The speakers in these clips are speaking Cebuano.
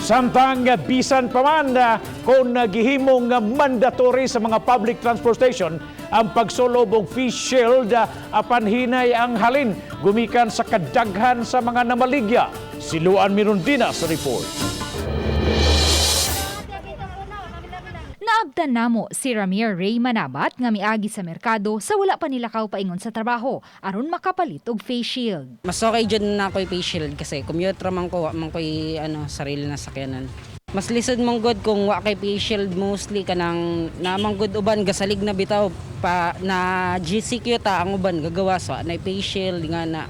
Samtang bisan pa man kung gihimong mandatory sa mga public transportation ang pagsulob og face shield, apan hinay ang halin gumikan sa kadaghan sa mga namaligya. Si Luan Mirundina sa report. Naabtan namo si Ramir Ray Manabat nga miagi sa merkado sa wala pa nilakaw paingon sa trabaho aron makapalit og face shield. Mas okay dyan na ako'y face shield kasi commute ra man ko, wa man ko'y ano, sarili na sakyanan. Mas lisod mong good kung wa kay face shield, mostly kanang namang good uban gasalig na bitaw pa na GCQ ta, ang uban gagawa so na face shield nga na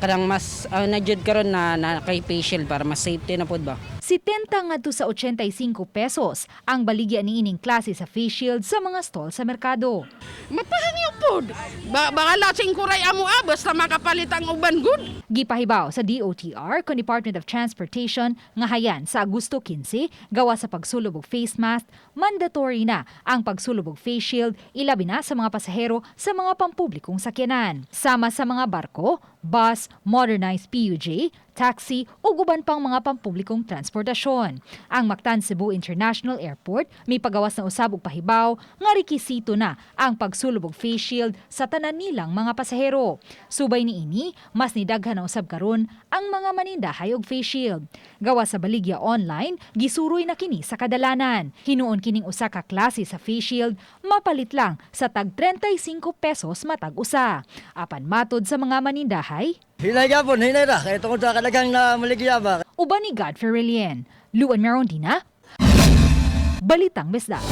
kanang mas na jud karon na, na kay face shield para mas safety na pud ba. 70 ngadto sa 85 pesos ang baligya niining klase sa face shield sa mga stall sa merkado. Mapahangyo pod. Baka lasing kuray amo ah, basta makapalit ang uban good. Gipahibaw sa DOTR kon Department of Transportation nga hayan sa Agosto 15, gawa sa pagsulob og face mask, mandatory na ang pagsulob og face shield, ilabi na sa mga pasahero sa mga pampublikong sakyanan. Sama sa mga barko, bus, modernized PUJ, taxi ug uban pang mga pampublikong transportasyon. Ang Mactan Cebu International Airport may pagawas na usab og pahibaw nga rekisito na ang pagsulob og face shield sa tanan nilang mga pasahero. Subay niini, mas nidaghan na usab karon ang mga manindahay og face shield. Gawa sa baligya online, gisuroy na kini sa kadalanan. Hinuon kining usa ka klase sa face shield, mapalit lang sa tag 35 pesos matag usa. Apan matod sa mga manindahay, Hinay gapon, hinay ra. Kaya tungod sa kadaghang na maligya ba. Uban ni Godfrey Relien, Luan Merondina, Balitang Bisdak.